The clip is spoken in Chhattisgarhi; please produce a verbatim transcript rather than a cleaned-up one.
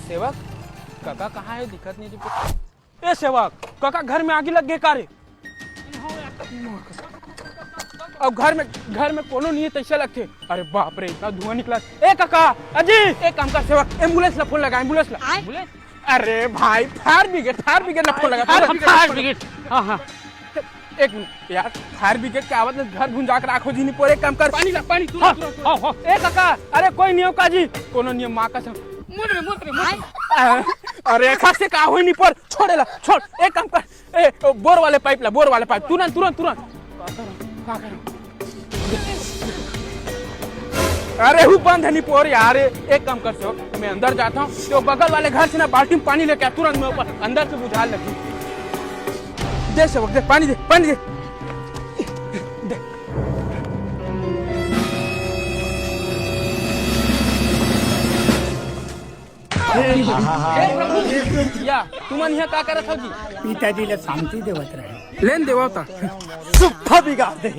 सेवक, कका कहाँ हे? दिखत नहीं दिखत। ए सेवक, कका घर में आगी लग गे का रे? अब घर में, घर में कोनो नहीं हे तइसे लगथे। अरे बाप रे, इतना धुआं निकला। ए कका, अजी, एक काम कर सेवक, एम्बुलेंस ला फोन लगा, एम्बुलेंस ला। आय? एम्बुलेंस? अरे भाई, फायर ब्रिगेड, फायर ब्रिगेड ला फोन लगा, फायर, फायर ब्रिगेड ला फोन लगा। हाँ, हाँ। एक मिनट यार, फायर ब्रिगेड के आवत ले घर भुंजा के राखो जी, निपोर, एक काम कर। पानी ला, पानी, तुरंत, हाँ, तुरंत, तुरंत। हाँ, हाँ। ए कका, अरे कोई नहीं हो का जी? कोनो नहीं हो, माँ कसम। मुत रे, मुत रे, मुत रे। अरे एखर से का होई निपोर, छोड़ एला, छोड़। एक काम कर, ए, ओ, बोर वाले पाइप ला, बोर वाले पाइप, तुरंत, तुरंत, तुरंत। का करूं? का करूं? अरे, वो बंद है निपोर यार। एक काम कर सेवक, मैं अंदर जाता हूँ, तो बगल वाले घर से ना बाल्टी में पानी लेके आ, तुरंत मैं ऊपर अंदर से बुझा लगी। दे सेवक, दे, पानी दे, पानी दे। दे। या, तुमन यहाँ का करत हो जी? पिताजी ला शांति देवत रहे। लेन देवता। सुप्पा बिगाड़ दे।